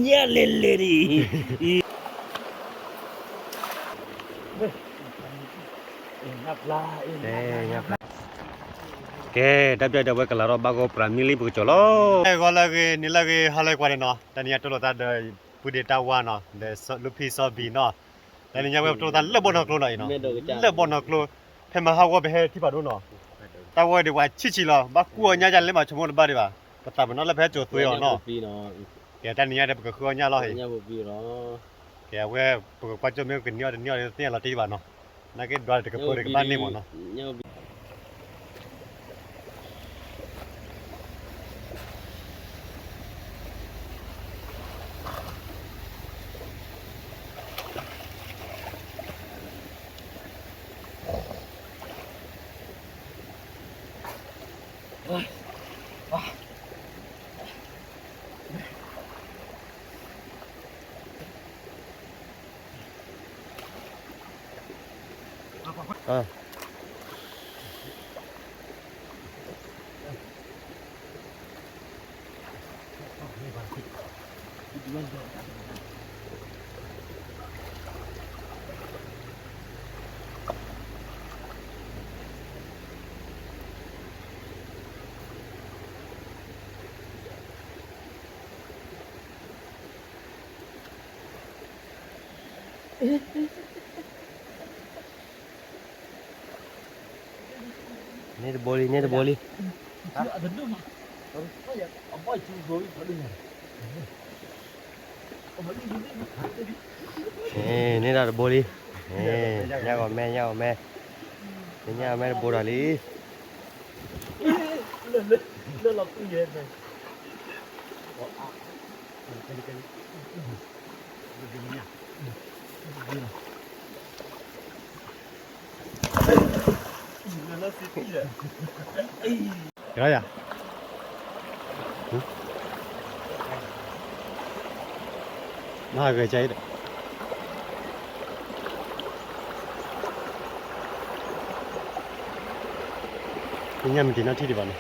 ညၣ်လဲၤလဲၤဒံး, ညၣ်ပျၢ်, ကဲ, တၢ်ပျၢ်ဒီးဝဲကလၤထီၣ်ဘၣ်ဂီၢ်ပြးမံလံ ပကကၠီၤလီၤ. ဂီၤလၢအဂ့ၤ နံၤလၢအဂ့ၤ ဟါလၢအဂ့ၤ ကွၢ်န့ၣ်နီၤ, တနံၤညါတိၢ်လိာ်သးဒီး ပုၢ်ဒ့တၢ်ဝါနီၤ, ဒီးလၢဖံစီဘံၣ်နီၤ, တနံၤညါဝဲပတိၢ်လိာ်သးလၢဘီၣ်နီၢ်ကျိနီၤအံၤနီၤ, လၢဘီၣ်နီၢ်ကျိ, ဖဲမဟါဂီၤပဟဲထံဖးဒိၣ်နီၤ, တၢ်ဝဲဒံးပှၤဆံးဆံးလီၤ, ဘၣ်ကူအီၣ်ညၣ်ဒ်လဲၣ်မး ဆိကမိၣ်တဘၣ်ဒံးဘၣ်, ပသးပ့ၤနီၣ်လၢပဟဲစိာ်သွ့အီၤနီၤ, ကဲတၢ်နံၤညါဒီးပကဃုအီၣ်ညၣ်လီၤ, ကဲအဝဲပကကွၢ်ကၠိၣ်မ့ၢ်ကနံၤအီၣ်တနံၤအီၣ်သ့ၣ်ညါလီၤတံၢ်ဘၣ်နီၤ, နာ်က့ဒွးတကပၤဒီးကဘၣ်န့ၢ်မးနီၤ. န့ၢ်တဘိလံ န့ၢ်တဘိလံ, န့ၢ်တၢ်တဘိလံ, ညၣ်ဂီၤမဲ ညၣ်ဂီၤမဲ, ညၣ်ဂီၤမဲတဘိဒီးလံ. မၤဂဲၤကါအံၤဒီး ညၣ်မ့ၢ်တ့ၤနီၣ်ထံၣ်ဒံးဘၣ်န့ၣ်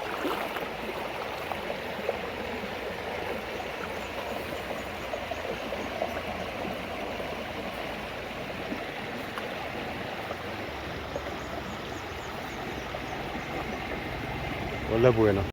အိၣ်လၢပှဲၤနီၤ.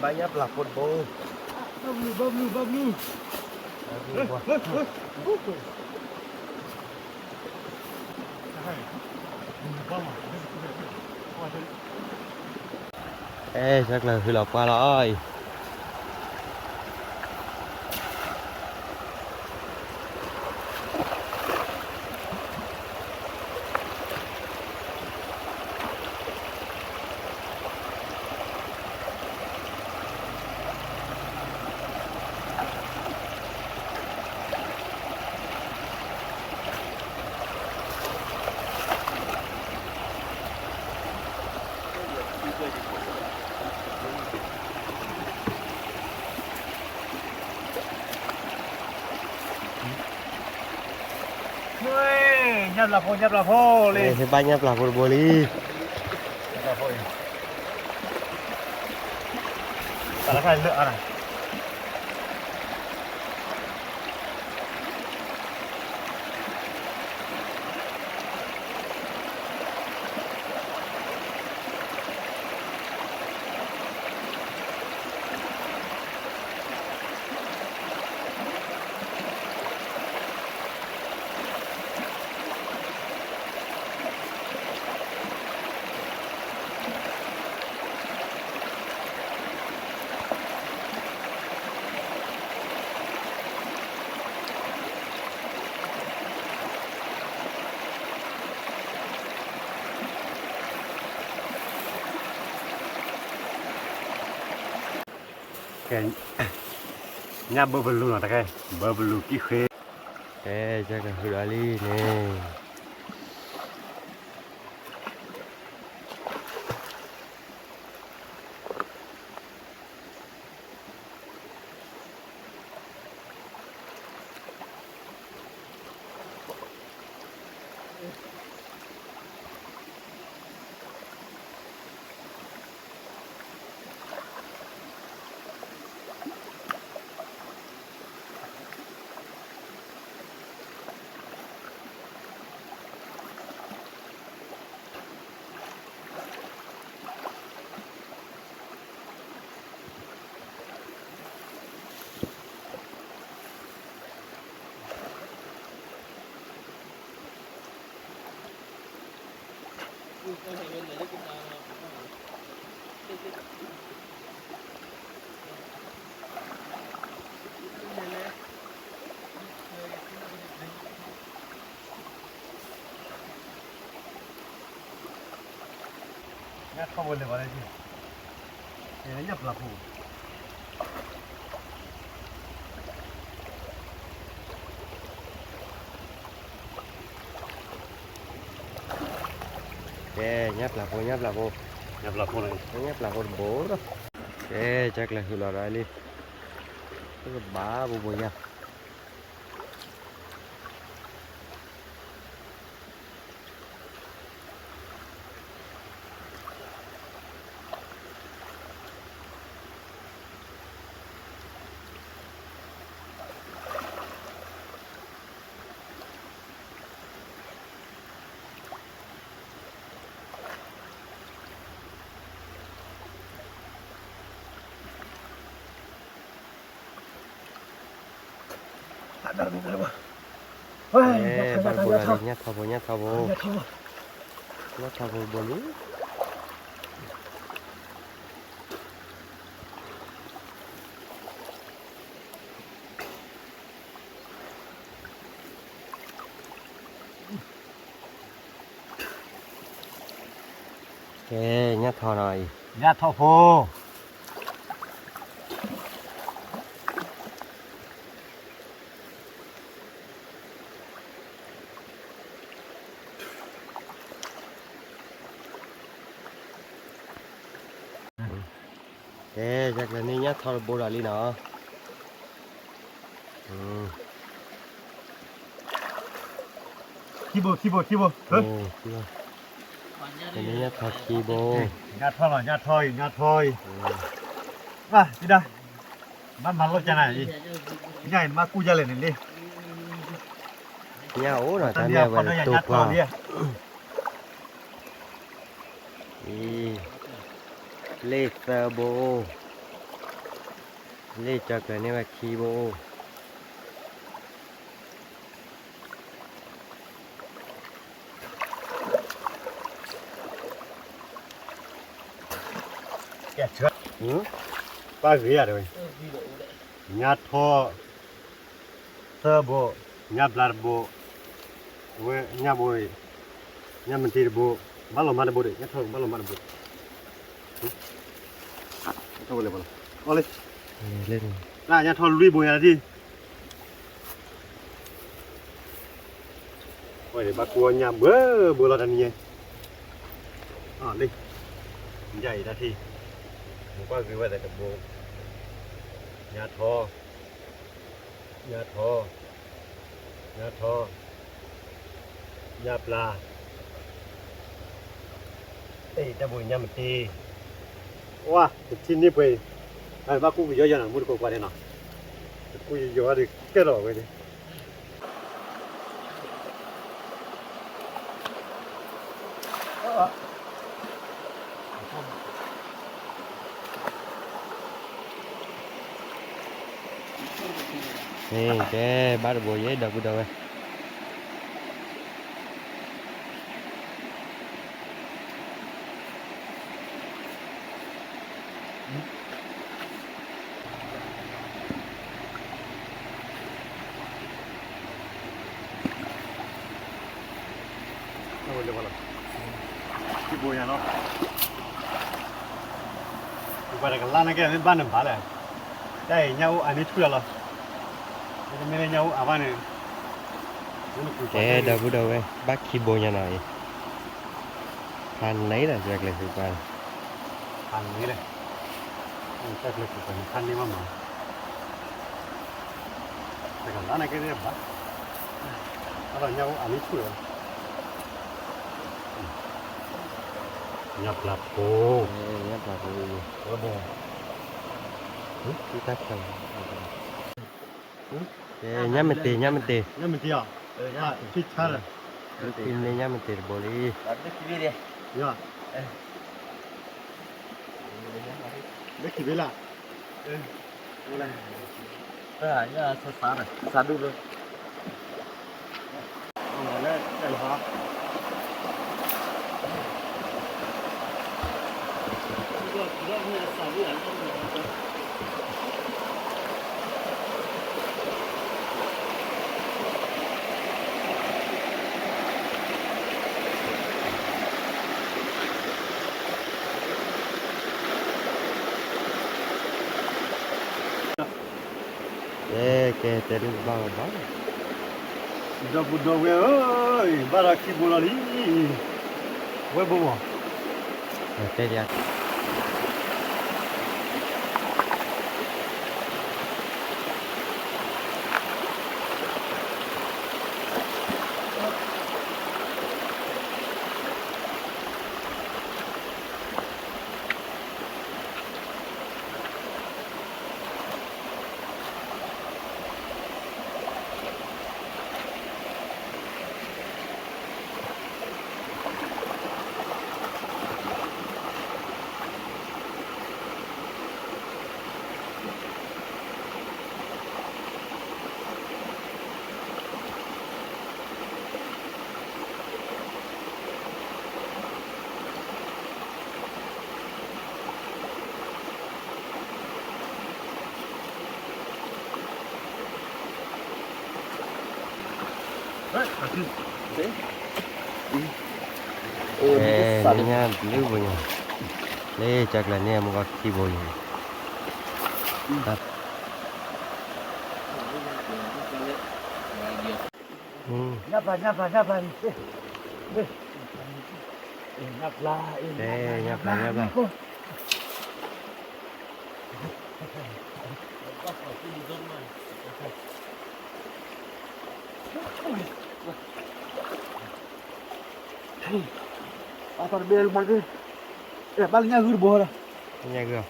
ဘၣ်ညၣ်ပျၢ်ဖိတဘိ, ဘၣ်ဘျုး ဘၣ်ဘျုး ဘၣ်ဘျုး. အဲ ဆၢကျၢၤ ဟ့ၣ်လီၤပှၢ်လီၤအံၤ. ညၣ်ပျၢ်ဖိ ညၣ်ပျၢ်ဖိလံ, ဟ့ၣ်ဘၣ်ညၣ်ပျၢ်ဖိတဘိလံ. တၢ်လၢဖဲလၢအါရၤ ညၣ်ဘၢဘလူနီၤ တခါ, ဘၢဘလူကံၣ်ဃ့, ကဲ ကဲကဟုးဒီးလံန့ၣ်. ညၣ်ထီၣ်ဖိလဲၤဘၣ်လဲၣ်, ညၣ်ပျၢ်ဖိ, ကဲ ညၣ်ပျၢ်ဖိ ညၣ်ပျၢ်ဖိ, ညၣ်ပျၢ်ဖိ, ညၣ်ပျၢ်ဖိတဘိလီၤ. ကဲ ကၢ်ကျဲၤဟုးလီၤဒီးလံ, တကဘၣ်ဘိဘိညၣ်. ဘၣ်ဘိလၢ ညၣ်ထီၣ်ဖိ ညၣ်ထီၣ်ဖိ, ညၣ်ထီၣ်ဖိဘိလံ. ကဲ ညၣ်ထီၣ်နီၤအံၤ, ညၣ်ထီၣ်ဖိ. ကဲ ကၢ်ကျဲၤန့ၣ် ညၣ်ထီၣ်တဘိဒီးလံနီၤ. ခံဘိ ခံဘိ ခံဘိ, ညၣ်ထီၣ်ခံဘိ, ညၣ်ထီၣ်လီၤ ညၣ်ထီၣ်အံၤ ညၣ်ထီၣ်အံၤ, ဘၣ် ဘၣ်မၤလိကနၤအံၤ, ညၣ်အံၤမၤကူၣ်ယါလဲၣ်န့ၣ်လံ, ညၣ်အိၣ်ဒီးတၢ်မ့ၢ်ဝဲတိၢ်ကွၢ် အံၤ, လ့ၣ်သၢဘိ, လ့ၣ်ကၢ်ကျဲၤန့ၢ်ဝဲခံဘိ. ပၢ်ဂ့ၤယၤတဲဝဲ, ညၣ်ထီၣ်သၢဘိ, ညၣ်ဘျါတဘိ, အဝဲညၣ်ဘိ, ညၣ်မတ့တဘိ, ဘၣ်လီၤမၢ်တဘိဒီး ညၣ်ထီၣ်ဘၣ်လီၤမၢ်တဘိ, အီလံ, ညၣ်ထီၣ်လွံၢ်ဘိညါလၢထံၣ် ဝဲဒၣ်ဘၣ်ကွၢ်ညၣ်ဘၢဘၢလီၤတနံၤညါ, လံ, ညၣ်အံၤတၢ်ထံၣ်, မိၢ်ပၢ်ဂ့ၤဝဲသးတဘိ, ညၣ်ထီၣ်, ညၣ်ထီၣ်, ညၣ်ထီၣ်, ညၣ်ပျၢ်, တၢ်ဘိညၣ်မတ့, ဝါ တထံၣ်န့ၢ်ပှဲၤ, ဘၣ်ကူၣ်ကယီယီနီၤ မုၢ်တကိးကွၢ်န့ၣ်နီၤ, တကူၣ်ယီယီဒီးကဲထီၣ်ဝဲန့ၣ် န့ၣ်ကဲ ဘၣ်တဘိယဲ ဒီပုၢ်ဒီဝဲၢ် ဘိညါနီၤ ပှၤတကလါန့ၣ်ကဲ မ့ၢ်ဘၣ်နဘၣ်လဲၣ် တၢ်အံၤညၣ်အိၣ်အါန့ၢ်ဆူၣ်လီၤလီၤ, မ့တမ့ၢ်လၢညၣ်အိၣ်အါဘၣ်န့ၣ်, အဲ ဒီပုၢ်ဒီဝဲၢ် ဘၣ်ခံဘိညါနီၤအံၤ, ဖးန့ၢ်လၢကျဲဃုပှၤန့ၣ်, ဖးန့ၢ်လၢ, ကျဲဃုပှၤန့ၣ် ဖးန့ၢ်မးမး, တကလါန့ၣ်ကဲဘၣ်, အဒီးညၣ်အိၣ်အါန့ၢ်ဆူၣ်လီၤ, ညၣ်ပျၢ်ဖိ, ညၣ်ပျၢ်ဖိ, ဝဲဘိ, တၢ်ခဲလၢာ် ကဲ ညၣ်မ့ၢ်တ့ၢ် ညၣ်မ့ၢ်တ့ၢ်, ညၣ်မ့ၢ်တ့ၢ်အီၤ, ဖံဆါလၢ, ဖံန့ၢ်ညၣ်မ့ၢ်တ့ၢ်တဘိလံ, လၢခံဘ့ၣ်လၢ, တၢ်ညၣ်ဆါဆါန့ၣ် ဆါဒူၣ်လၢ ကဲ ကဲ တဲဒုးဘၣ်ဘၣ်, ဒီပုၢ်ဒီဝဲၢ်ဧၢ, ဘၣ်ဒီးခံဘိလီၤလံ, ဝဲဘိမး, တဲဒၣ် အဲ ညၣ်ဘျုးဘိညါ, လၢကၢ်ကျါန့ၣ် မ့ၢ်ကီၢ်ခံဘိညါ, ညၣ်ပျၢ် ညၣ်ပျၢ် ညၣ်ပျၢ်, ညၣ်ပျၢ် ညၣ်ပျၢ်. အတၢ်တဘ့ၣ်လၢမၤတ့ၢ်, အဲ ဘၣ်လၢညၣ်ဂုၢ်တဘိဒီး, ညၣ်ဂုၢ်,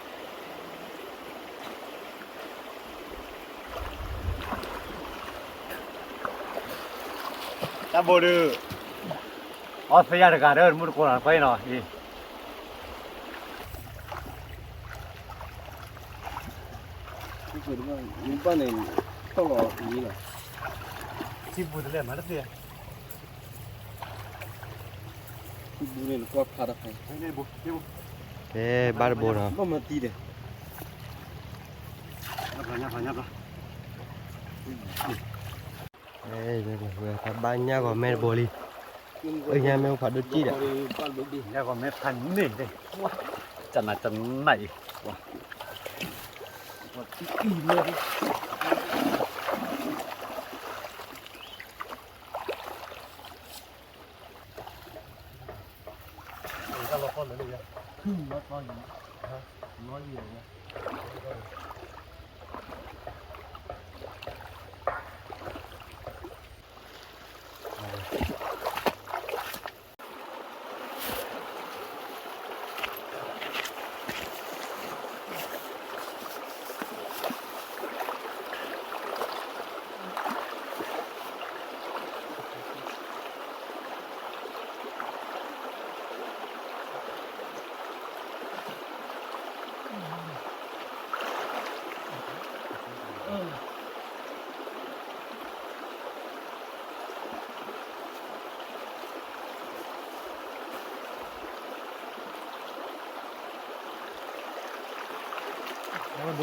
တၢ်ဘိဒုး, အီသယၣ်တဂၤဒီး မုၢ်တကိးလီၤ ကွၢ်အံၤနီၤ, အံၤ ဘၣ်န့ၣ် ထီၣ်လီၤအံၤလီၤ, ထံဘူတလဲၣ်မၤတသ့, ထံဘူန့ၣ် နကွၢ်ဖးတခါ, ကဲ ဘၣ်တဘိနီၤ, ဘၣ်မၤတံၢ်ဒီး, ညၣ်ပျၢ် ညၣ်ပျၢ် ညၣ်ပျၢ်. ဝဲတၢ်ဘၣ်ညၣ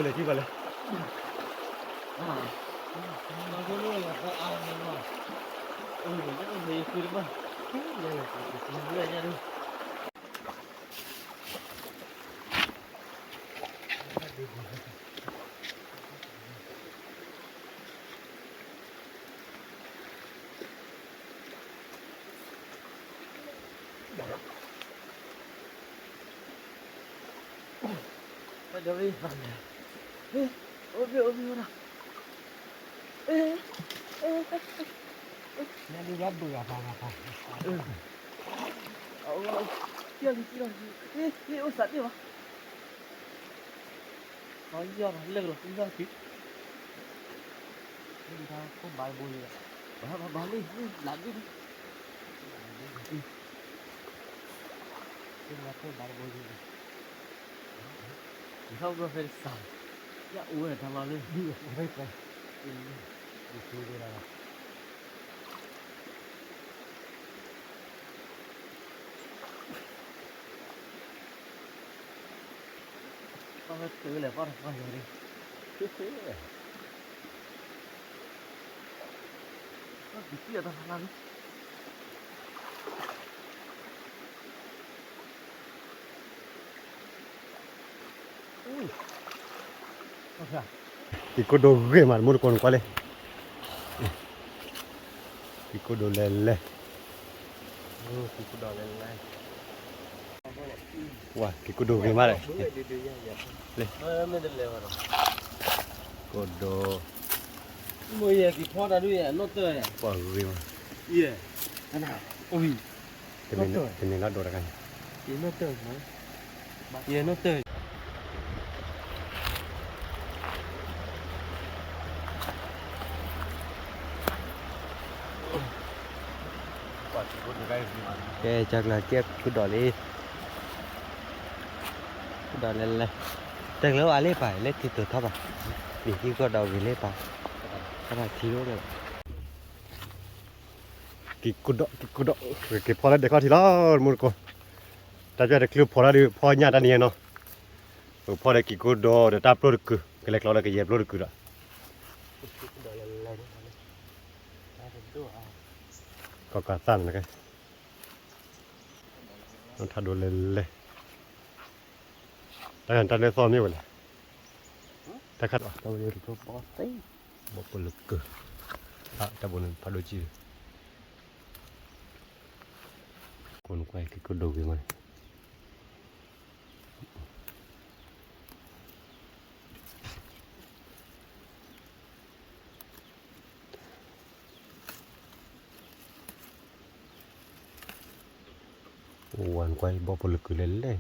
်ဂီၤမဲတဘိလံ, အၢ ညၣ်မ့ၢ်အိၣ်ဖးဒိၣ်ကံၣ်ဒီး, ညၣ်ဂီၤမဲဖးန့ၢ်, ကနၣ်ကနၣ်အံၤ, ဒီး ဟ့ၣ် အိၣ်ဘ့ၣ်အိၣ်ဘ့ၣ်ဝဲဒၣ်, ဟ့ၣ် ဟ့ၣ် ဟ့ၣ် ညါဒုးဘၣ်ဘုးဂၤပၢ်ဂၤပၢ်, အအိၣ် ကၠီလံကၠီလံ, ဟ့ၣ် ဟ့ၣ် အိၣ်သးတ့ၢ်ဘၣ်, အီယီၢ်လၢကလီၤ ယီၢ်က့ၤ, ဟ့ၣ် ဘၣ်ခိၣ်ဘၣ်တဘိလံ, ဘၣ်ဘၣ်ဘၣ်လံ လၢဒုး လၢဒုး ဟ့ၣ် ဘၣ်ခိၣ်ဘၣ်တဘိလံ, ယဟီၣ်ဘျီဖဲတစး, ယအိၣ်ဝဲတၢ်လီၤလၢ ဒုးအိၣ်ဖဲပှဲၤ, ဒုးက့ၤဝဲဒၣ်လီၤ. ပှၤဝဲတုၤလဲၣ် ပှၤတပှၢ်ယၤန့ၣ်, ပှၤကံၤတံၢ်အတၢ်ဖးလၢ်လံ. က့ၤကိၣ်ဒိဂ့ၤမး တမူတကိးနကွၢ်လံ, က့ၤကိၣ်ဒိလဲၤလဲၤ, ဝါ က့ၤကိၣ်ဒိဂ့ၤမးလဲၣ်, လၢ ကိၣ်ဒိ, ပှၤဂ့ၤမး, တမ့ၢ်လီၤဒိတခါန့ၣ်, ကဲ ကၢ်ကျၢၤကဲ ကိၣ်ဒိလံ, ကိၣ်ဒိလဲၤလဲၤ, တၢ်ကျၢၤအါလံပၢ် လၢထံတိၤထီၣ်ဘၣ်, ဘ့ၣ်က့ၤကိၣ်ဒိဂ့ၤလံပၢ်, တၢ်ထံအိၣ်လၢ က့ၤကိၣ်ဒိ က့ၤကိၣ်ဒိ, က့ၤဖီလၢဒဲးခီၣ်ထံးလီၤ တမူတကိး, တၢ်ပျၢ်တချုးဖီတၢ်ဒုး ဖီညၣ်တၢ်နံၤညါနီၤ, ပဖီဒီးက့ၤကိၣ်ဒိဒီးတၢ်ပျိတကုာ် ကလဲၤကျီလၢကယဲၢ်ပျိတကုာ်ဒီး, ကီၢ်ကးသၣ်န့ၣ်ကဲ, ထးဒိးလဲၤလဲၤ, တၢ်တၢ်လၢသီမ့ၢ်ဝဲလဲၣ်, တၢ်ခါဒီး တၢ်ဝဲန့ၣ် ဘီပလၢကၢၢ်, တၢ်ဘိန့ၣ်ဖးဒိၣ်ကံၢ်, ကိးနကွၢ်က့ၤကိၣ်ဒိဂ့ၤမးန့ၣ်, ဝါနကွၢ်ဘီပလၢကၢၢ်လဲၤလဲၤ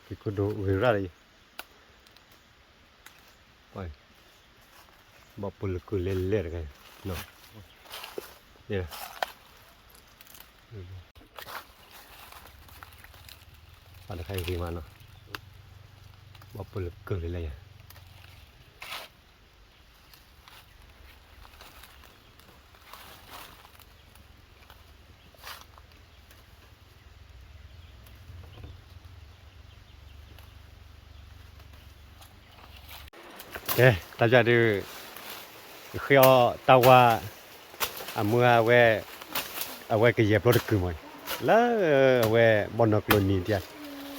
က့ၤကိၣ်ဒိဂ့ၤရၣ်လံ, ဘီပလၢကၢၢ်လဲၤလဲၤတဂၤ, ပှၤတခါအံၤဂ့ၤမးနီၤ, ဘီပလၢကၢၢ်လဲၤလဲၤယၤ ကဲ တၢ်ယၤဒုး ဃ့အီၣ်တၢ်ဝါ အမုၢ်အဝဲ အဝဲကယဲၢ်ပျိတကုာ်မး လၢအဝဲဘီၣ်နီၢ်ကျိနံၤ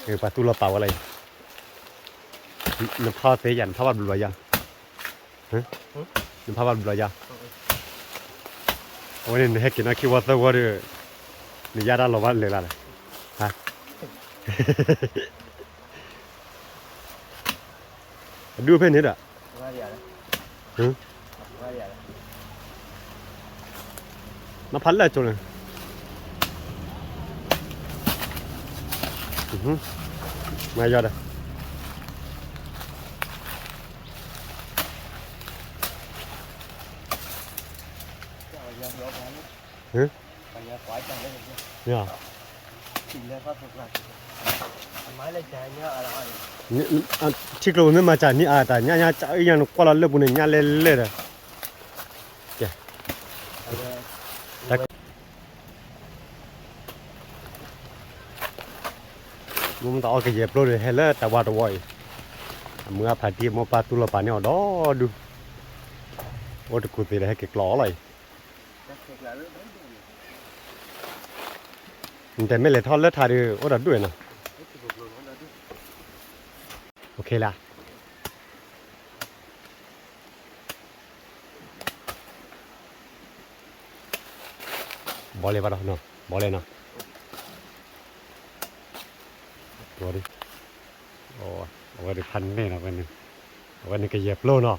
ဒံး ပှၤသူၣ်လီၤပာ်ဝဲလၢယၤ နဖးသ့ယၤ နဖးဘၣ်ဘျုးလီၤယၤ နဖးဘၣ်ဘျုးလီၤယၤ အဝဲန့ၣ် နဟဲက့ၤနီၢ်ခံဝီသၢဝီဒီး နယါတၢ်လီၤဘၣ်လဲၤလၢ်လဲၣ် ဟါ အဒုဖဲန့ၣ်ဒီး မ့ၢ်ဖးလၢကၠိန့ၣ် မ့ၢ်ယီၤဒီး ထံကျိၤမ့ၢ်မၤစၢ်န့ၢ်အါတၢ်ညါညါ ကအံၤညါနကွၢ်လီၤလၢပူၤန့ၣ် ညါလဲၤလဲၤဒီး ကဲ မိၢ်မတၤအီၣ်ကယဲၢ်ပျိဒီး ဟဲလၢတၢ်ဝါတဝီအံၤ အမုၢ်အဖးတံၢ်မိၢ်ပၢ်သူၣ်လီၤပာ်န့ၢ်အီၤဒီဒူၣ် အိၣ်တကူၣ်သ့ဒီး ဟဲက့ၤကျီအီၤလီၤအံၤ နတဲမ့ၢ်လဲၤထီၣ်လၢထးဒီး အိၣ်ဒီးဒူၣ်နီၤ OK လၢ ဘီလဲၣ်ဘၣ်ဒီးနီၤ, ဘီလဲၣ်နီၤ, အဝဲဒၣ်ဖးနဲၣ်နီၤ, အဝဲန့ၣ် ကယဲၢ်ပျိနီၤ,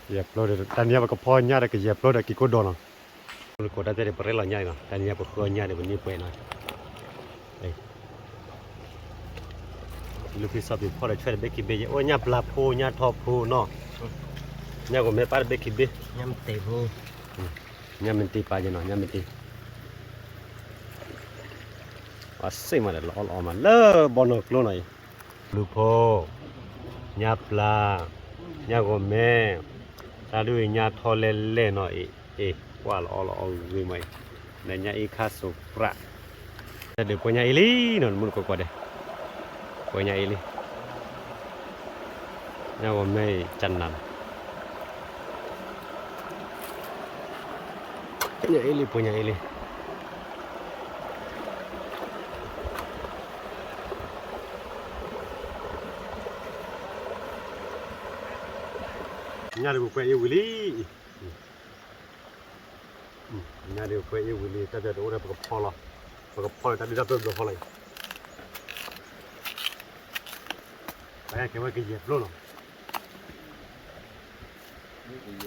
ကယဲၢ်ပျိဒီး တၢ်နံၤညါပကဖီညၣ်ဒီးကယဲၢ်ပျိဒီးက့ၤကိၢ်ဒိၣ်နီၤ, ကိးတၢ်တဲဒီးပရဲလီၤညၣ်အံၤနီၤ, တၢ်နံၤညါပဃုအီၣ်ညၣ်ဒီးပန့ၢ်ပှဲၤနီၤ လူၤဖံးစီဖံးဖီဒီးဆွဲတဘ့ၣ်ခံဘ့ၣ်ယဲၢ်, အိၣ်ညၣ်ပျၢ်ဖိ ညၣ်ထီဖိနီၤ, ညၣ်ဂီၤမဲပၢ်တဘ့ၣ်ခံဘ့ၣ်, ညၣ်မတ့ၤဖိ, ညၣ်မတ့ၤပၢ်ယဲၢ်နီၤ, ညၣ်မတ့ၤ, အစ့ၣ်မးဒီးလီၤအီၣ်လီၤအီမး လၢဘီနီၢ်ကျိနီၤအံၤ, လူၤဖိ, ညၣ်ပျၢ်, ညၣ်ဂီၤမဲ, တၢ်ဒုးညၣ်ထီလဲၣ်လဲၣ်နီၤအံၤ, အ့ၣ် ကွၢ်လီၤအီၣ်လီၤအီဂ့ၤမးအံၤ, နညၣ်အ့ၣ်ခါစိးပြး တၢ်ဒုးပှဲၤညၣ်အ့ၣ်လံနီၤ, နမုၢ်နကိးကွၢ်ဒဲး, ပှဲၤညၣ်အ့ၣ်လံ, ညၣ်ဂီၤမဲအံၤကနၤနီၤ, ပှဲၤညၣ်အ့ၣ်လံ ပှဲၤညၣ်အ့ၣ်လံ ညၣ်ဒုးပှဲၤအ့ၣ်ဝံၤလံအံၤ, ညၣ်ဒုးပှဲၤအ့ၣ်ဝံၤလံ တၢ်ပျၢ်တအိၣ်ဒီးပကဖီလီၤ, ပကဖီလီၤတၢ်ဒုးတၢ်ပျၢ်ဘျီဖီလီၤအံၤ, ပကဲဝဲကယဲၢ်ပျိလီၤ,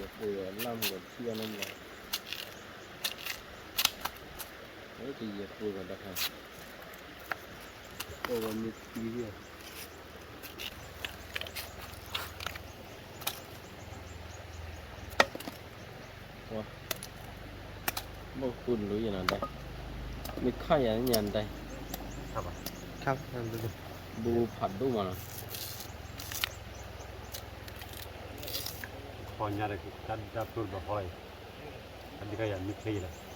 ကယဲၢ်ပျိလီၤ လၢမုၢ်ဒီးထံအီၤလၢမုၢ်, ကယဲၢ်ပျိလီၤတခါ, ကီၢ်ဝဲမ့ၢ်ထံ ဘၣ်ဃုလိၤယၤနဒဲး, မ့ၢ်ခါယၤညါနဒဲး, ဘူးဖးဒိၣ်မးနီၤ, ဖီညါဒီးတၢ်ဒုးတၢ်ပျၢ်ဘျီဖီလီၤအံၤ, တၢ်ဒုးတၢ်ယၤမ့ၢ်ချ့လီၤ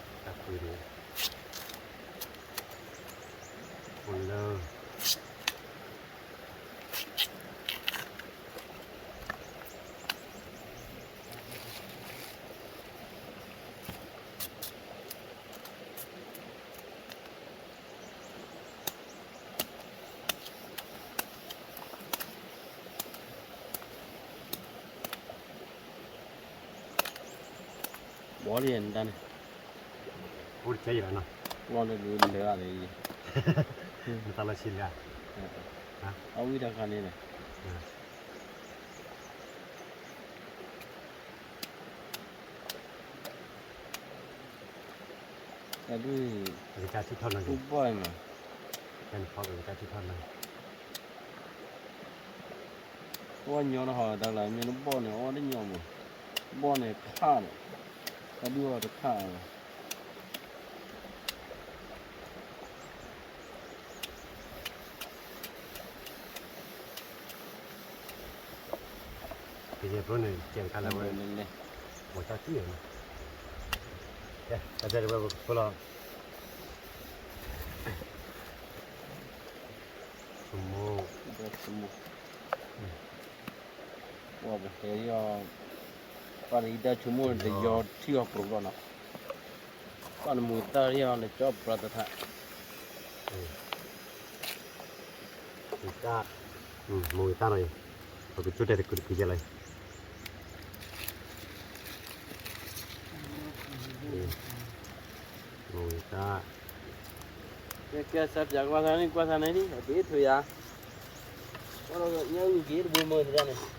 တၢ်ပျၢ်န့ၣ်, အိၣ်လၢ ဘီလံနတၢ်န့ၣ်, အိၣ်တကဲယၤလီၤနီၤ, လီၤလၢဒုးလဲၤဘၣ်လၢယဲ, နတၢ်လီၢ်ဆံလၢ, အဝံတခါန့ၣ်လီၤ. တၢ်ဒုး, ပကစၢ်ထံထီၣ်နီၤ, ပဘီၣ်မး, ကဲနဖီကကစၢ်ထံထီၣ်နီၤ, ပှၤညီနဟီတၢ်လၢမ့ၢ်နဘီၣ်န့ၣ် အီၣ်တညီမး, ဘီၣ်န့ၣ်ခါဒီး, တၢ်ဒုးအီၤတခါလီၤ. ကယဲၢ်ပျိန့ၣ် ကဲတခါလၢဝဲ, ပှၤတၢ်တံၢ်အီၤန့ၣ်, ကဲ တၢ်တဲတဝဲပကဖၢလီၤ, ဆိမိၣ်, ပှၤပဟဲယီၤ, ပှၤတဂံၢ်တၢ်ဆိကမိၣ်တယီၤထံၣ်အီၤပြိးဘျီနီၤ, ပှၤနမူတၢ်ယီၤလၢကၠီပြးတထါ, တၢ်, မူတၢ်နီၤအံၤ, ပကကၠိတဲတကုတကုယဲၢ်လီၤအံၤ, မူတၢ် ကဲ ကဲ စၢ်ပၠးကွၢ်သးန့ၣ် ကွၢ်သးန့ၣ်ဒ် အဘ့ၣ်ထွံၣ်ယၤ, ကွၢ်လီၤညၣ်အုၣ်က့ၤတဘိမၢတဒၣ်န့ၣ်,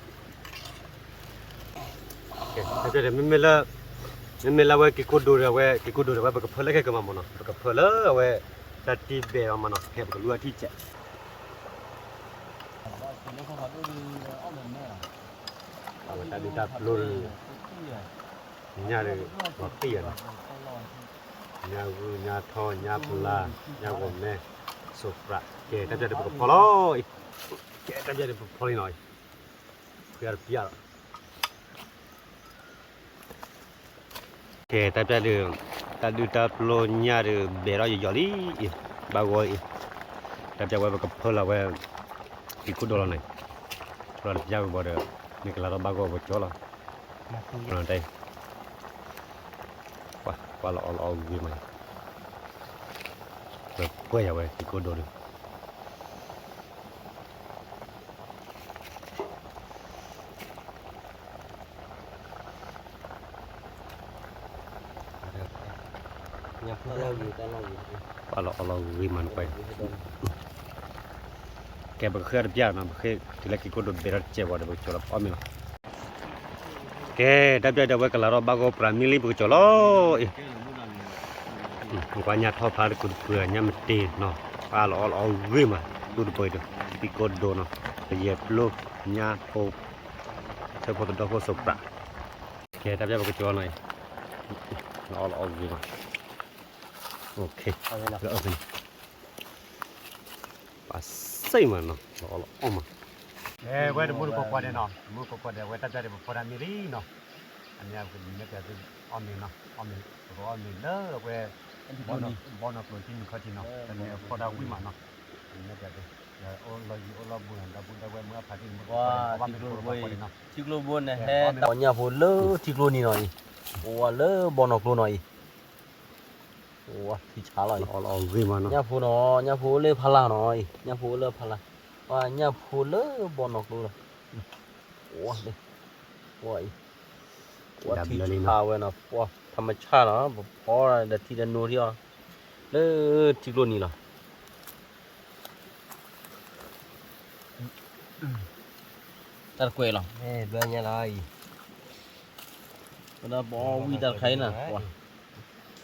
ကဲ မ့မ့ၢ်လၢ, မ့မ့ၢ်လၢအဝဲက့ၤကိၢ်ဒိၣ်ဒီး အဝဲက့ၤကိၢ်ဒိၣ်ဒီး အဝဲပကဖၢလၢခဲကမၤမၢ်နီၤ, ပကဖၢလၢအဝဲ တၢ်တံၢ်ဘဲးအီၤမၢ်နီၤ, ခဲပကလူအထံၣ်ကဲး အဝဲတၢ်ဒုးတၢ်ပျိ, ညၣ်ဒီး လီၤတံၢ်ယၤနီၤ, ညၣ်ဂုၢ် ညၣ်ထီၣ် ညၣ်ဖျါ ညၣ်ဂီၤမဲ စိးပြး, ကဲ တၢ်ပျၢ်ဒီးပကဖီလီၤအံၤ, ကဲ တၢ်ပျၢ်ဒီးပဖီလီၤနီၤအံၤ, ဖုအတပျၢ်လီၤ. ကဲ တၢ်ပျၢ်ဒီး တၢ်ဒုးတၢ်ပျိညၣ်ဒီး ဘဲးထီၣ်ယီၤယီၤလံအံၤ, ဘၣ်ဂီၤအံၤ, တၢ်ပျၢ်ဝဲပကဖၢလီၤဝဲ က့ၤကိၢ်ဒိၣ်လီၤန့ၣ်, ဖၢလီၤတပျၢ်ဝံၤဘၣ်ဒီး မ့ၢ်ကလၤထီၣ်ဘၣ်ဂီၤပကၠီလီၤ, တၢ်အံၤ, ကွၢ်လီၤအီၣ်လီၤအီၣ်ဂ့ၤမးအံၤ, ပှဲၤယၤဝဲ က့ၤကိၢ်ဒိၣ်ဒီး ကဲ ပာ်လီၤအီလီၤဂ့ၤမးနကွၢ်အံၤ, ကဲ ပကဃ့အီၣ်တပျၢ်နီၤ, ပဃ့တုၤလၢက့ၤကိၣ်ဒိၣ်ဘဲးထီၣ်တစဲးဘၣ်ဒီး ပကကၠီၤလီၤပအီၣ်မ့ၤလီၤ. ကဲ တၢ်ပျၢ်ဒီး အဝဲကလၤထီၣ်ဘၣ်ဂီၢ်ပြးမံလံ ပကကၠီၤလီၤအံၤ, နကွၢ်ညၣ်ထီၣ်ဖျါတကုာ်တကုာ် ညၣ်မ့ၢ်တ့ၢ်နီၤ, ပာ်လီၤအီလီၤအီဂ့ၤမး ဒူၣ်တပှဲၤဒီး ပံၤကိၣ်ဒိၣ်နီၤ, ပယဲၢ်ပျိ ညၣ်ဖိ ထၢၣ်ဖိသဒီဖိစိးပြး, ကဲ တၢ်ပျၢ်ပကကၠီၤနီၤအံၤ, လီၤအီလီၤအီဂ့ၤမး, လၢအီၣ်ဖဲန့ၣ် ပှၤစံးမးနီၤ လီၤအီလီၤအီမး, ဝဲတမူတကိးကိးဒဲးနီၤ, တမူတကိးကိးဒဲး ဝဲတၢ်ပျၢ်ဒီးပဖီဒၣ်မ့ၤလံနီၤ, အန့ၣ် မ့ၢ်ပျၢ်သုအီၣ်မ့ၤနီၤ, အီၣ်မ့ၤ ပကအီၣ်မ့ၤလၢအဝဲ ဘီနီၢ်ကျိၤတနံၤခီၣ်ထံးနီၤ, တမ့ၢ်အဖီဒၣ်ဝံၣ်မးနီၤ, မ့ၢ်ပျၢ်သု အိၣ်လီၤယံၤအိၣ်လီၤဘူးနီၤ, ဒီပုၢ်ဒီဝဲၢ်မုၢ်အဖးသ့ၣ်န့ၣ် ပကဘၣ်မ့ၢ်ကိးကိးဒဲးနီၤ, ထံကျိဘိန့ၣ်ဟဲ ညၣ်ဖိလၢထံကျိနံၤနီၤအံၤ, အိၣ်ဝဲလၢဘီနီၢ်ကျိနီၤအံၤ ဝဲထံဆးလီၤအံၤ, ညၣ်ဖိနီၤ, ညၣ်ဖိအိၣ်လၢဖီလာ်နီၤအံၤ, ညၣ်ဖိအိၣ်လၢဖီလာ်, ဝဲညၣ်ဖိလၢဘီနီၢ်ကျိလီၤ, ဝဲ, ဝဲအံၤ, ဝဲထံဆးဝဲနီၤ, ပှၤထမဆၣ်နီၤ, ပဖီဒီးထံဒီးနိထံအီၤ, လၢထံကျိနံၤလီၤ, တၢ်တကွဲးလီၤ, ဘျၢညါလီၤအံၤ, ဝဲဒၣ်ပအီၣ်ဝံၣ်တၢ်တခါအံၤနီၤ, ပှၤ လၢ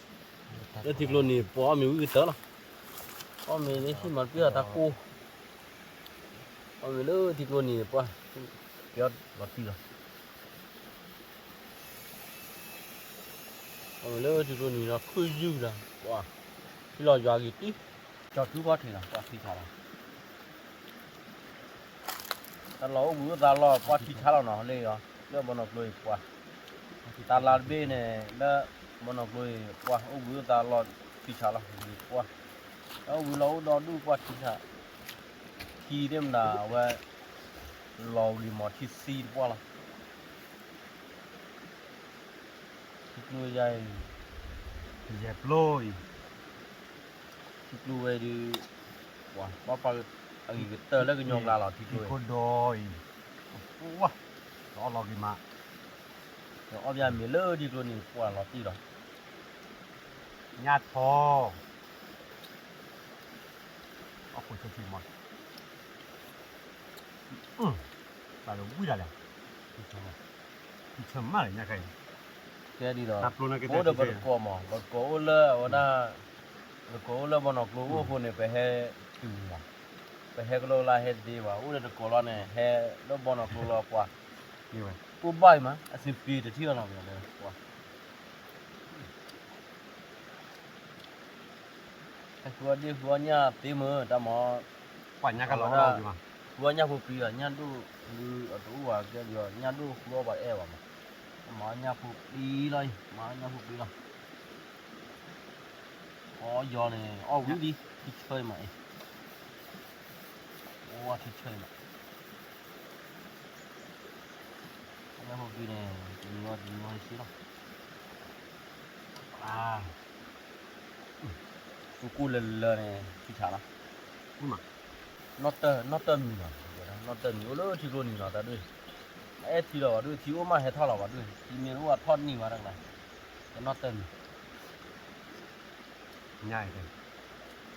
ထံကျိနံၤ ပှၤအီၣ်မ့ၤဝံၣ်ကတၢၢ်လီၤ, အီၣ်မ့ၤလၢဟံၣ်မၤတပှၢ်အတၢ်ကိၢ်, အီၣ်မ့ၤလၢထံကျိနံၤ ပှၤ, ကဲလီၤတံၢ်လီၤ, အီၣ်မ့ၤလၢထံကျိနံၤလီၤ ခုၣ်ယုၢ်ဒီး ပှၤ, ထံလီၤယွၤဂ့ၤတံၢ်, ကၠီၤထူဖီထံးလီၤ ပှၤထံဆးလီၤ တၢ်လီၢ်အိၣ်ဘှံးအိၣ်သါလီၤ ပှၤထံဆးလီၤနီၤ လၢအံၤ, လၢဘီနီၢ်ကျိအံၤပှၤ, တၢ်လါတဘ့ၣ်န့ၣ် လၢဘီနီၢ်ကျိအံၤ ပှၤအိၣ်ဘှံးအိၣ်သါလီၤထံဆးလီၤ ပှၤ, တၢ်အိၣ်ဘှံးလီၤအိၣ်ဒီဒူၣ်ပှၤထံဆး, ထံသ့ၣ်မတၤအဝဲ, လီၤဂ့ၤမးထံသံတပှၢ်လီၤ ထံကျိယါအံၤ, ယဲၢ်ပျိအံၤ, ထံကျိဝဲဒုး, ပှၤ, ပှၤပာ်အဂ့ၤကတၢၢ်လၢကညီကျါလီၤ ထံကျိ, ထံကျိဒီအံၤ, ပှၤ, လီၤအီၣ်လီၤဂ့ၤမး, ဒီးအီၣ်ဘၣ်မ့ၤလၢထံကျိန့ၣ် ပှၤလီၤတံၢ်လီၤ, ညၣ်ထီ အီၣ်ဖိဆၢထံမး, ဘၣ်လၢဝံၣ်ဒၣ်လဲၣ်, ထံဆၢမးလၢညါခါအံၤ, ကဲဒ်ဒီး, အိၣ်ဒီးပတကိးမး ပတကိးအိၣ်လၢအဝဲဒၣ်, ပတကိးအိၣ်လၢဘီနီၢ်ကျိအိၣ်အဃိန့ၣ် ပဟဲတုၤမး, ပဟဲကလိလၢဟဲတသ့ဘၣ် အိၣ်ဒီးတကိးလီၤန့ၣ် ဟဲလၢဘီနီၢ်ကျိလီၤပှၤ, အိၣ်ဘၣ်အံၤမး အဆင်ပြေတထံၣ်အီၤနီၤ ပှၤ ဟဲဃုအီၣ်ဒ့ၣ်ဃုအီၣ်ညၣ်သ့မ့ၢ်တၢ်မၤ, ပှၤညၣ်ကလီၤအီၣ်လီၤက့ၤမး, ဃုအီၣ်ညၣ်ဖိပံၤအီၤ ညၣ်ဒိၣ်, အတအိၣ်ဘၣ်ကဲဒံးအီၤ ညၣ်ဒိၣ်ဃုအီၣ်ပှၤတအဲၣ်ဘၣ်မး, မၤအီၣ်ညၣ်ဖိပံၤလီၤအံၤ မၤအီၣ်ညၣ်ဖိပံၤလီၤ, အီၣ်ယီၤန့ၣ် အီၣ်ဝံၤလံ, ထံဆၢအံၤမးအံၤ, အီၣ်ထံဆၢအံၤမး ညၣ်ဖိပံၤန့ၣ် တနံၤဝဲတနံၤဝဲဟဲဆံလီၤ, ပကူၣ်လၢလၢန့ၣ် ထံဆးလီၤ, နီၢ်တၢၢ်, နီၢ်တၢၢ်မံၤလီၤ, နီၢ်တၢၢ်မံၤအိၣ်လၢထံကျိနံၤလီၤ တၢ်ဒုး, အအဲၣ်ထံလီၤဘၣ်ဒုး ထံအိၣ်မးဟဲထီၣ်လီၤဘၣ်ဒုး ထံမ့ၢ်တအိၣ်အထီၣ်နံၤဘၣ်တၢ်ကျါ, ကနီၢ်တၢၢ်မံၤ ညါအံၤ,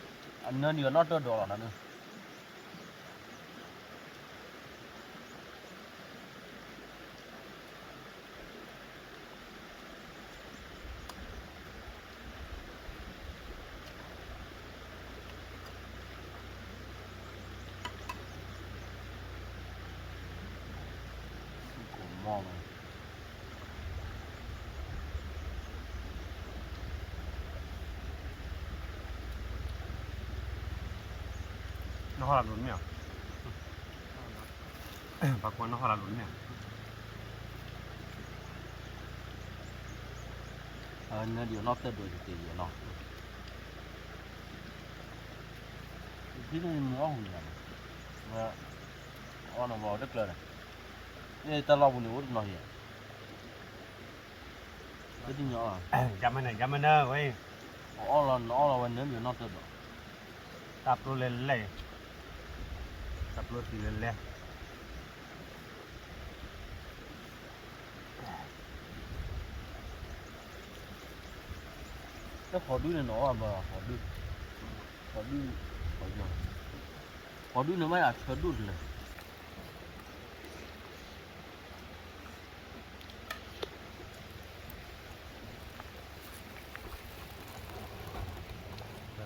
အနၢဒံးအီၤနီၢ်တၢၢ်ဒိးလီၤတၢ်ဒုး နဟီၣ်လၢလိၤမ့ၢ်ဧါ, ပှၤကွၢ်နဟီၣ်လၢလိၤမ့ၢ်ဧါ, နၢဒံးအီၤနီၢ်တၢၢ်ဒိးတက့ၢ်အီၤနီၤ, ထံန့ၣ်မ့ၢ်အီၣ်ဟူးန့ၣ်, အီၣ်နီၤဘၣ်တကျၢၤန့ၣ်, တၢ်လီၢ်ပူၤန့ၣ်အိၣ်တနီၤယဲၢ် ယမနုၤ ယမနုၤဝဲ, အီၣ်လီၤနအီၣ်လီၤဝဲနၢဒံးအီၤနီၢ်တၢၢ်ဒိး, တၢ်ပျိလဲၤလဲၣ်, တၢ်ပျိသံလဲၤလဲၣ်, လၢ ဖီဒူၣ်န့ၣ်နီၤ အဘၣ်ဖီဒူၣ်, ဖီဒူၣ်, ဖီဒူၣ်န့ၣ်မ့ၢ်အဆၢဒိၣ်တလၢာ်.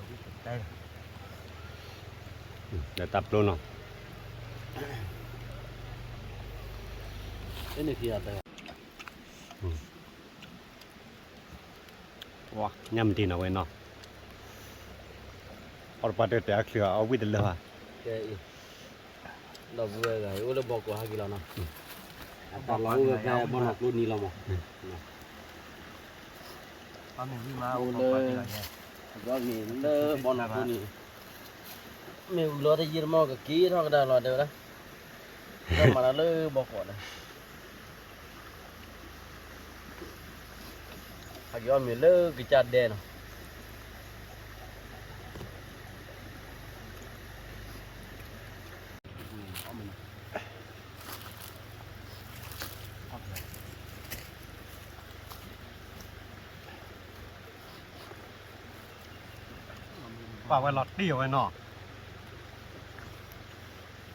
ဒီးတၢ်ပျိနီၤ, ညၣ်မတံနီၤဝဲနီၤ, အီၣ်တပှၢ်တၢၢ်တဲအချုးအီၣ်ဝံၣ်တလၢဘၣ်. ဒီပုၢ်ဝဲၢ်ဂၤ အိၣ်လၢဘီကီးဟဲက့ၤလီၤနီၤ, အတၢ်လီၤအိၣ်ဝဲဖဲဘီနီၢ်ကျိနံၤလီၤမး, အိၣ်လၢ, ဘီနီၢ်ကျိနံၤ, မ့ၢ်ဝံၤလီၤတယံာ်တမီၢ်ကက့ၤထီၣ်ကဒါလီၤတဲဝဲဒၣ်, လၢမၤတၢ်လၢဘီကီးန့ၣ် ဟဲက့ၤအီၣ်မ့ၤလၢကစၢ်ဒဲနီၤ. ပာ်ဝဲလီၤတံၢ်အဝဲနီၤ,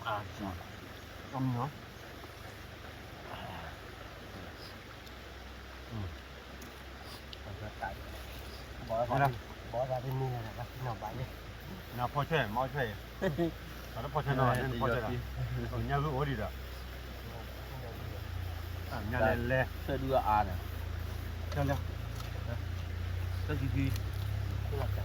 အမနီၤ နဖီဆွဲၣ် မ့ၢ်အီဆွဲၣ်အံၤ, နဖီဆွဲၣ်နီၤ နဖီဆွဲၣ်, ညၣ်ဂုၢ်အိၣ်ဒံးဒီး, ညၣ်လဲၤလဲၤ, ဆွဲၣ်ဒုအါန့ၣ်, ဆွဲၣ်လဲၤ, ဆွဲၣ်ခံခံ,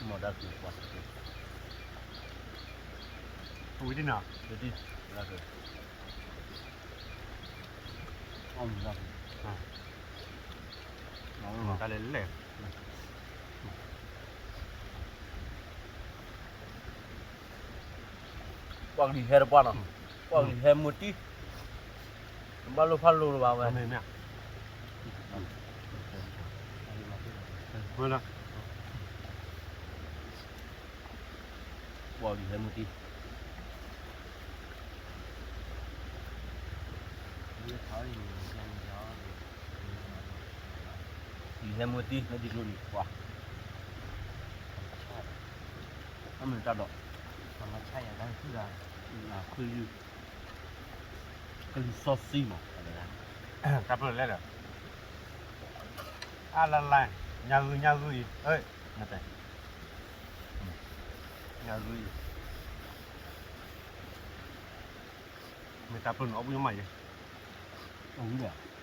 မ့ၢ်ဒၣ်က့ၤကွၢ်, ဝံၤဒ်နီၤ, ဝံၤဒ်, အီၣ်မ့ၤဒၣ်, တၢ်လဲၤလဲၤ, ပှၤကလံၤဟဲတပှၢ်နီၤ, ပှၤကလံၤဟဲမူတံၢ်, ဘၣ်လိၣ်ဖးလိၣ်လၢၤဘၣ်ဝဲ, ပှၤကလံၤဟဲမူတံၢ်, ကလံၤဟဲမူတံၢ် လၢဒ်ကျိနံၤပှၤ, အမ့ၢ်တၢ်ဒီး, ခုယုၢ်, ကလံၤစီဆှံမး, တၢ်ပျိလဲၣ်ဒီး, အါလါလါ, ညၣ်ဂုၢ်ညၣ်ဂုၢ်အံၤ, နတဲ, ညၣ်ဂုၢ်အံၤ, မ့ၢ်တၢ်ပျိန့ၣ်အီၣ်ဘှံးမးယဲ, အဝံၣ်ဒီး ပှၤ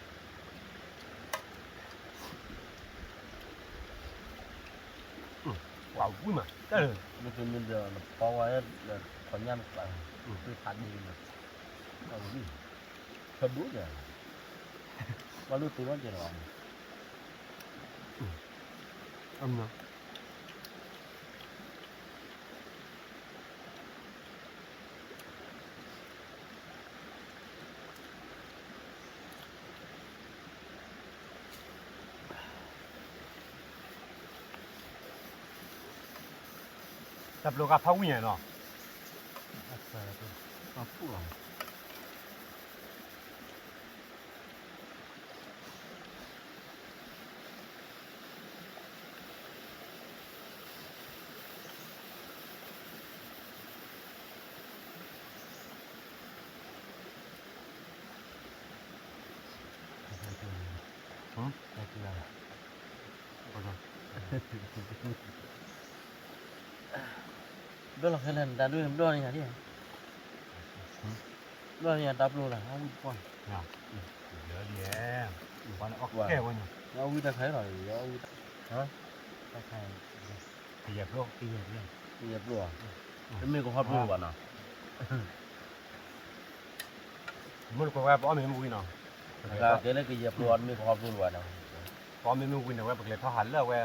ဝံၣ်မး, တၢ်လၢ, မ့တမ့ၢ်ဒီး နဖီဝဲ, ဖီညၣ်တကျါ, သ့ၣ်ဖးဒိၣ်န့ၣ်, အဝံၣ်, ဖဲဒိၣ်ယဲ, ဘၣ်လိၣ်တူၢ်ထီၣ်ကဲလီၤ, အမနီၤ တၢ်ပျိကဖးဝံၣ်ညါနီၤ, အဖူၣ်လီၤ. ဘျီလီၤခဲလၢာ် နတၢ်ဒိၣ်န့ၣ် ဘျီန့ၢ်ယၤဒ်, ဘျီန့ၢ်ယၤတၢ်ပျိလၢ အဝံၣ်တပှၢ်, လၢဒ်, အဝံၣ်တၢ်ခဲအံၤဝဲန့ၣ်, ကယဲၢ်ပျိ, ကယဲၢ်ပျိ, တမ့ၢ်ကဟီပျိလၢၤဘၣ်နီၤ. မုၢ်တကိးဝဲ ပအီၣ်မ့ၤမ့ၢ်ဝံၤနီၤ, ကဲလၢကယဲၢ်ပျိအီၤ တမ့ၢ်ကဟီပျိလၢၤဘၣ်နီၤ. ပအီၣ်မ့ၤမ့ၢ်ဝံၤန့ၣ် ဝဲပကလဲၤထီၣ်ဟးလၢအဝဲ,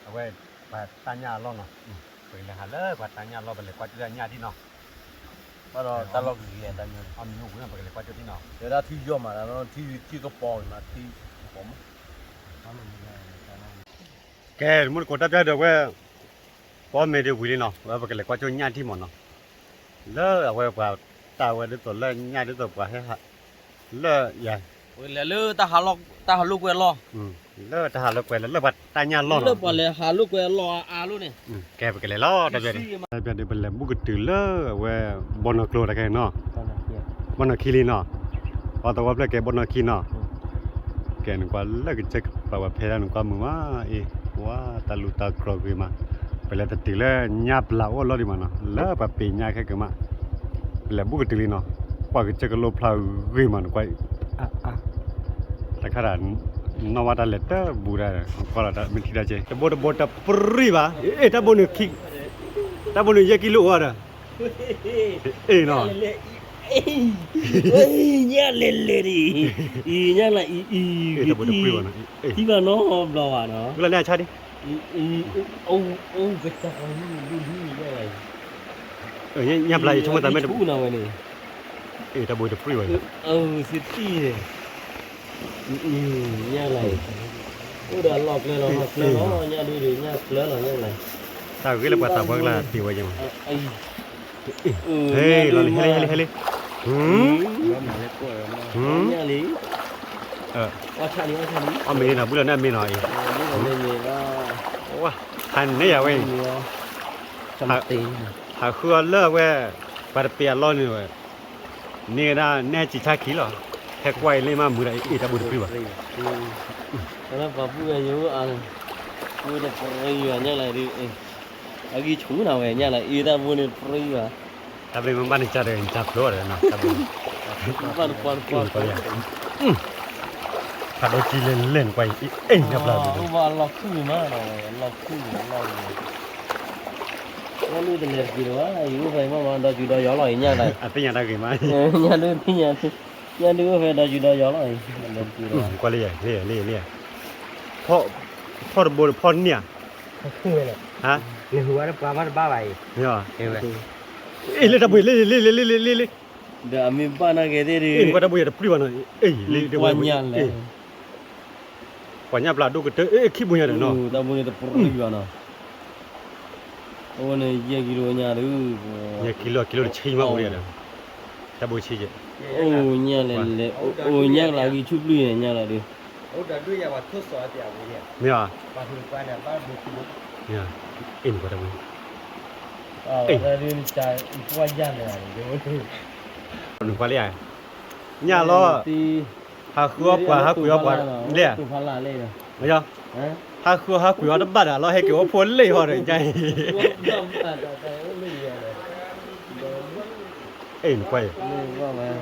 အဝဲ, ပှၤတၢ်ညၣ်အလီၢ်နီၤ, ပကလဲၤဟးလၢပှၤတၢ်ညၣ်အလီၢ် ပလဲၤကွၢ်ကၠိၣ်ညၣ်ထံၣ်နီၤ. ဘၣ်ဒီးတၢ်လီၢ်ကဂ့ၤတၢ်ညၣ်န့ၣ်, အီၣ်မ့ၤမ့ၢ်ဝံၤန့ၣ် ပကလဲၤကွၢ်ကၠိၣ်ထံၣ်နီၤ. တဲဒၣ်ထံယီၢ်မးနီၤ, ထံကပီၤမး, ထံကပီၤမး. ကဲ မုၢ်တကိးတၢ်ပျဲဒီးဝဲ, ပအီၣ်မ့ၤဒ်ဝံၤလံနီၤ, ဝဲပကလဲၤကွၢ်ကၠိၣ်ညၣ်ထံၣ်မးနီၤ. လၢအဝဲပှၤ, တၢ်ဝဲဒ်သိးလၢညၣ်ဒ်သိးပှၤဟဲဟး လၢယၤ လဲၤလၢတၢ်ဟးလိာ်ကွဲအလီၢ်, လၢတၢ်ဟးလိာ်ကွဲလၢ လၢပှၤတၢ်ညၣ်လီၢ်နီၤ, လၢပှၤလဲၤဟးလိာ်ကွဲအလီၢ်အါအါလိာ်န့ၣ်, ကဲပကလဲၤလီၤ တၢ်ပျၢ်ဒ် တၢ်ပျၢ်ဒ်ပလဲၤဘူၣ်ကတုၤလၢအဝဲ ဘီနီၢ်ကျိတၢ်ခဲအံၤနီၤ, ဘီနီၢ်ခံလံနီၤ, ပှၤသဝီဖျၢၣ်ကဲဘီနီၢ်ခံနီၤ, ကဲနကွၢ်လၢကစၢၢ်ကပၤဝဲဖဲဒၣ်နကွၢ်မုာ်မးအံၤ, ဝါတၢ်လူၢ်တၢ်ကြီဂ့ၤမး, ပလဲၤတတုၤလၢညၣ်ပျၢ်အိၣ်လီၤဒံးမးနီၤ, လၢပှၤပ့ၤညၣ်ခဲကမး, ပလဲၤဘူၣ်ကတုၤလံနီၤ, ပှၤကစၢၢ်ကလိဖျါဂ့ၤမးနကွၢ်အံၤ တခါဒၣ် နီၢ်ဝါတၢ်လဲၤတဘူၣ်ဒၣ် ကွၢ်လီၤတၢ်မ့ၢ်ထံတၢ်က့ တဘိတဘိတပြံၣ်ဘၣ်, အ့ၣ် တၢ်ဘိန့ၣ်ခံ, တၢ်ဘိန့ၣ်ယဲၢ်ကံလိအိၣ်ဒီး, အ့ၣ်နီၤ, ညၣ်လဲၤလဲၤဒံး, အံၤညၣ်လၢအံၤအံၤ, တၢ်ဘိတပြံၣ်ဘၣ်နီၤ, ထံဘၣ်နီဘျီဘၣ်နီၤ, လၢလဲၣ်ဆါဒံး, အိၣ်ကတၢၢ်ဒံး, ညၣ်ပျၢ်ယဆိကမိၣ်သးမ့ၢ်တဘူၣ်နီၤဝဲန့ၣ်, အ့ၣ် တၢ်ဘိတပြံၣ်ဘၣ်, စတံၢ် ညၣ်လၢ်အံၤ, အိၣ်ဒီးအလီၢ်ကျဲလီၤ လီၢ်ကျဲလီၤ ညၣ်ဒုဒုး ညၣ်ကျၢလီၤ ညၣ်လၢ်, တၢ်ဂ့ၢ်လၢပှၤသးပှၢ်ကလၢ်တ့ၢ်ဝဲယဲၢ်မး, ဟဲလီၤလံ ဟဲလံ ဟဲလံ ဟဲလံ, ဟဲလံ, အီၣ်ဆၣ်လံ အီၣ်ဆၣ်လံ, အီၣ်မ့ၤလံနီၤ ဘုလီၤန့ၣ်အမ့ၤနီၤအံၤ, ဟးန့ၢ်ယၤဝဲအံၤ, ဟးဃုအီၤလၢအဝဲ, ပှၤတပ့ၤအလီၢ်န့ၣ်ဝဲ န့ၢ်ဝဲဒၣ်နဲၣ်စံးဆါခံလီၤ, ဟဲကွၢ်အံၤလၢမးမုာ်ဒီးအ့ၣ် တၢ်ဘိတပြံၣ်ဘၣ်, ပှၤဘူၣ်ဝဲယိၤအါ, တပြံၣ်ဘၣ်ညါလၢအံၤ, အဂံၢ်ဆူၣ်နၤဝဲညါလၢအ့ၣ် တၢ်ဘိန့ၣ်တပြံၣ်ဘၣ်, တၢ်ဘ့ၣ်မ့ၢ်ဘၣ်န့ၣ်ကၢ်ဒီး ကၢ်ဖျိအီၤဒီးနီၤ တၢ်ဘိ, ဖးဒိၣ်ကံလဲၢ်လဲၢ်နကွၢ်အံၤ အ့ၣ် ညၣ်ပျၢ်, အိၣ်ဘၣ်အလီၢ်ခုၣ်မးနီၤ အလီၢ်ခုၣ်အလီၢ်, လၢတလဲၤတက့ၤလီၤဘၣ် ယအိၣ်ဖဲအံၤမးမး ဒီကၠူဒီယီၤလီၤအံၤညါဒီး, အသ့ၣ်ညါတၢ်ဂ့ၤမး, ညၣ်ဒုသ့ၣ်ညါ, ညၣ်ဒုအိၣ်ဖဲဒီကၠူဒီယီၤလီၤအံၤ, ကွၢ်လံယၤ လံယၤ လံယၤ, ဖီၣ်တဘိဖီၣ်န့ၢ်ဧါ, နဟူးဝဲဒၣ်ပှၤမးတဘၣ်ဘၣ်အံၤ, အ့ၣ် လၢတၢ်ဘိ လံ လံ လံ လံ လံ လံ ဒီးအမ့ၢ်ဘၣ်နာ်က့ၤသ့ၣ်ဒုး, နကွၢ်တၢ်ဘိယၤတပြံၣ်ဘၣ်နီၤ, အ့ၣ် လံ တဝဲညါလဲၣ်, ပှၤညၣ်ပျၢ်ဒိၣ်ကတၢၢ် အ့ၣ် ခံဘိညါဒီးနီၤ, တၢ်ဘိန့ၣ်တပြံၣ်ဘၣ်နီၤ, အဝဲန့ၣ်ယဲၢ်ကံလိညါဒုး, ယဲၢ်ကံလိ ကံလိတဆံမးအိၣ်ဒီး, တၢ်ဘိဆံယဲၢ်, အိၣ်ညါလဲၣ်လဲၣ်, အိၣ်ညါကလၢ်ဂံၢ်ဆူၣ်ပျုၢ်န့ၣ်ညါလၢဒုး, မ့ၢ်ဧါ, အ့ၣ် နကွၢ်တၢ်ဘိ, နကွၢ်လံဧါ, ညၣ်လီၤ, ဟးဃုအီၣ်ပှၤဟးကွံာ်အီၣ်ပှၤလဲၣ်ဧါ, ဟးဃုအီၣ်ဟးကွံာ်အီၣ်တဘၣ်ဒီး လီၤဟဲက့ၤအိၣ်ဖိလ့ၣ်ဟီဒီးညါအံၤ, အ့ၣ် နကွၢ်အံၤ,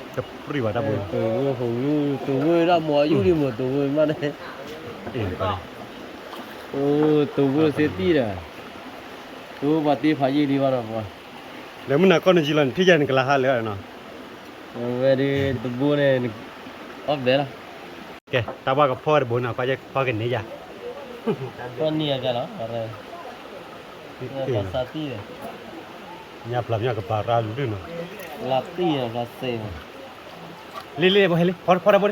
တပြံၣ်ဘၣ်တၢ်ဘိ, တိၤဝဲၢ်ဟိးဂုၢ် တိၤဝဲၢ်ဒၣ်မီၤယူၢ်ဒံးမး တိၤဝဲၢ်မးန့ၣ်, အ့ၣ် နကွၢ်, တိၤဝဲၢ်သ့ၣ်တံၢ်ဒီး, တိၤဝဲၢ်ပှၤတ့ဖးယံာ်ဒံးဘၣ်ဒီးပှၤ လၢမုၢ်နၤကီၢ်နံၤယံလီၤ နထံၣ်ယၤနကလၤဟးလၢာ်နီၤ, ဝဲဒုးတဘိန့ၣ်, အီၣ်ဘျဲၣ်လီၤ, ကဲ တၢ်ဘၣ်ကဖီၣ်တဘိနီၤ ကွၢ်ယဲၢ်ဖီၣ်ကန့ၢ်ယၤ, ဖီၣ်န့ၢ်ယၤလီၤ, ပှၤသးတံၢ်ဒီး, ညၣ်ပျၢ်မ့ၢ်ကပၤရၣ်လုၢ်နီၤ, လီၤတံၢ်ဒီးပှၤစဲး, လံလံ ဖီၣ်တဘိလံ,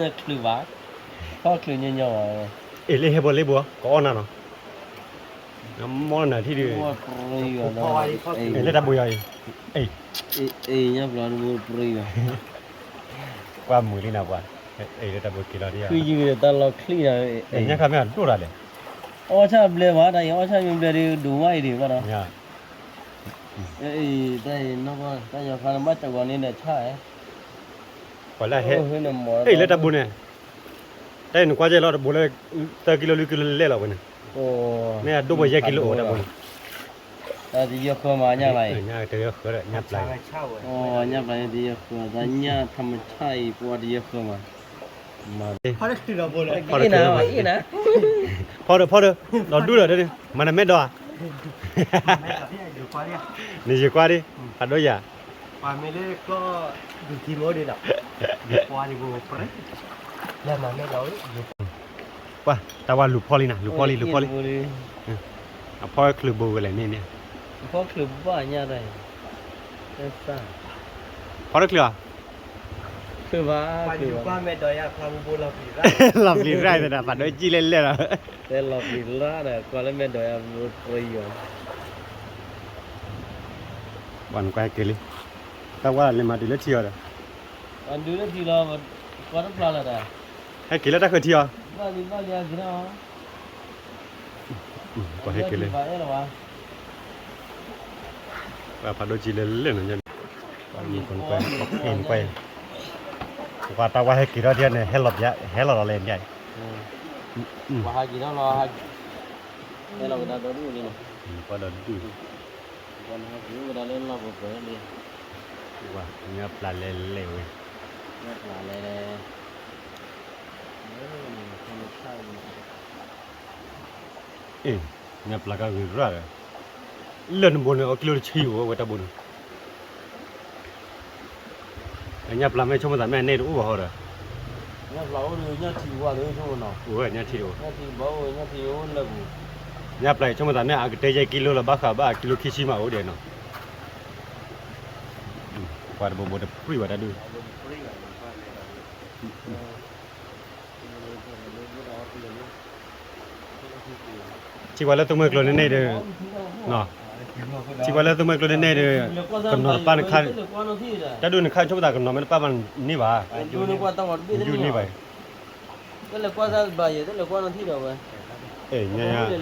ချုးဘၣ်, ဖီၣ်ချုးညီညီဘၣ်, အ့ၣ် လၢဟဲဘိလံဘိ ကအီၣ်နၤနီၤ မီၢ်နၤထံၣ်ဒုး, လၢတၢ်ဘိယၤအံၤ, ညၣ်ပျၢ်တဘိပြံဘၣ်, ကွၢ်မုာ်လံနၤပှၤ, လၢတၢ်ဘိက့ၤလီၤဒံး, တၢ်လီၤချံၣ်နၤ, ညၣ်ခါမ့ၢ်အဒိၣ်တၢ်လဲၣ်, အီၣ်ဆၣ်ဘျဲဘၣ် တၢ်အံၤအီၣ်ဆၣ်မ့ၢ်ဘျဲဒုးဒိၣ်မးအံၤဒံးဘၣ်ဒီး, တၢ်အံၤနီၢ်ကီၢ် တၢ်ယီၤခါနဘၣ်ကဝီၤန့ၣ်ဒီးဆၣ်, ပှၤလၢဟဲ, လၢတၢ်ဘိန့ၣ်, တၢ်အံၤနကွၢ်ကဲလီၤတဘိလၢ, သၢကံလိလွံၢ်ကံလိလဲၣ်လီၤဝဲန့ၣ်, မ့ၢ်အဒိၣ်ဘၣ်ယဲၢ်ကံလိအိၣ်တၢ်ဘိန့ၣ်, တၢ်တယဲၢ်ဃၢမးညၣ်လီၤအံၤ, ညၣ်ပျၢ်အံၤ, ညၣ်ပျၢ်အံၤတယဲၢ်ဃၢ, တၢ်ညၣ်ထမဆၣ်အံၤပှၤတယဲၢ်ဃၢမး, ဖီၣ်ဒီး ဖီၣ်ဒီး, ဒီးဒူၣ်ဒီး, မၤနမဲာ်ဒီးဧါ, နယံာ်ကွၢ်ဒံး, ဖးဒိၣ်ယၤ, ပှၤ, တၢ်ဝဲလူၤဖီၣ်လံနၤ လူၤဖီၣ်လံလူၤဖီၣ်လံ, အဖီၣ်ချုးဘိဝဲလဲၣ်န့ၣ်န့ၣ်, ဖီၣ်ချုးဘၣ်ညါတၢ်, ဖီၣ်တချုးဧါ, လီၤပျံၤရၣ်သဒၣ် ဖးဒိၣ်ကံၣ်လဲၣ်လဲၣ်လီၤ, တဲလီၤပျံၤရၣ်ဒီး ကွၢ်လၢမဲာ်ဒီးယၤပြံယီၤ, ပှၤနကွၢ်ဟဲက့ၤလံ, တၢ်ဝါလဲၤမၤဒုးလၢထံအီၤဒီး, ဟဲက့ၤလၢတၢ်ဃၢၤထံအီၤ, ပှၤဟဲက့ၤလၢ, ပှၤဖးဒိၣ်ကံလၢလၢၢ်နီၤ, နကွၢ်, နကွၢ်, ပှၤတၢ်ဝါဟဲက့ၤထီၣ်ဒ်န့ၣ် ဟဲလီၤလီၤလဲၣ်န့ၣ်, ပှၤဟဲက့ၤထီၣ်လီၤ, ဟဲလီၤကဒါဒီဒူၣ်န့ၣ်, ပှၤဒီဒူၣ် ဝဲဒၣ်လၢလီၢ်ပှဲၤပှဲၤန့ၣ်, ဝါ ညၣ်ပျၢ်လဲၤလဲၤဝဲ, ညၣ်ပျၢ်လဲၤလဲၤ, အ့ၣ်, ညၣ်ပျၢ်ကဂ့ၤရၣ်ဒီး, လၢနဘိန့ၣ် အကံလိတဆံအိၣ်ဝဲတၢ်ဘိန့ၣ် ညၣ်ပျၢ်မ့ၢ်ဆိကမိၣ်သးမ့ၢ်န့ၣ် တအိၣ်ဘၣ်ဟီဒီး, ညၣ်ပျၢ်အိၣ်ဒီးညၣ်ထံဝါဒီးဆိကမိၣ်နီၤ, အိၣ်ဝဲညၣ်ထံတအိၣ်, ညၣ်ထံဘၣ်အိၣ် ညၣ်ထံအိၣ်လၢပူၤ, ညၣ်ပျၢ်အံၤဆိကမိၣ်သးမ့ၢ်အကတဲယဲၢ်ကံလိလၢဘၣ်ဃးဘၣ်အကံလိခံဆံမးအိၣ်ဒဲးနီၤ, ပှၤတဘိဘိတပြံၣ်ဘၣ်တၢ်ဒုး ထံၣ်ပှၤလၢသူမှဲကျိၤန့ၣ်န့ၣ်ဒီး, ထံၣ်ပှၤလၢသူမှဲကျိၤန့ၣ်န့ၣ်ဒီး, ကနီၤတပၣ်နခါ, တၢ်ဒုးနခါဆိကမိၣ်သးကနီၤမ့ၢ်တပၣ်ဘၣ်န့ၢ်ဘၣ်, ယူန့ၢ်ဘၣ်, အဲၣ်, ညါ,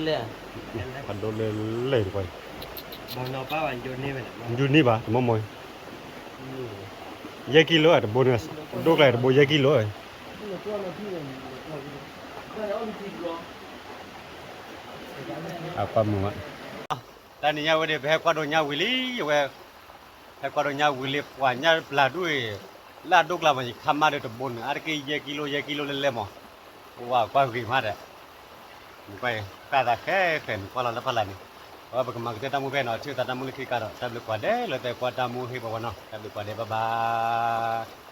ဖးဒိၣ်လဲၤလဲၤတကွၢ်, ယူန့ၢ်ဘၣ် တမီၢ်မီၢ်, ယဲၢ်ကံလိဧါတဘိန့ၣ်, ဒိၣ်ကျါတဘိယဲၢ်ကံလိဧါ အကွၢ်မုာ်ဘၣ်, တနံၤညါဝဲဒီး ပဟဲကွၢ်ဒိးညါဝံၤလံ, အဝဲ, ဟဲကွၢ်ဒိးညါဝံၤလံ ပှၤညၣ်ပျၢ်ဒူၣ်အံၤ, လၢအဒိၣ်ကျါမး ယခါမါဒီးတဘိန့ၣ် အါတက့ၢ်ယဲၢ်ကံလိ ယဲၢ်ကံလိလဲၤလဲၤမး, ပဝဲကွၢ်ဂ့ၤမးဒီး, နကွၢ်, ဃၣ်သးဃဲဃဲ နကွၢ်လီၤလၢဖးလၢ်န့ၣ်, အဝဲပကမၤကတၢၢ်တၢ်မူဖဲနီၤ ထံၣ်သးတၢ်မူလၢခံကါဒီး တၢ်ဘျုးကွၢ်ဒဲးလၢသုကွၢ်တၢ်မူဟ့ၣ်ပှၤဝဲနီၤ တၢ်ဘျုးကွၢ်ဒဲး bye bye.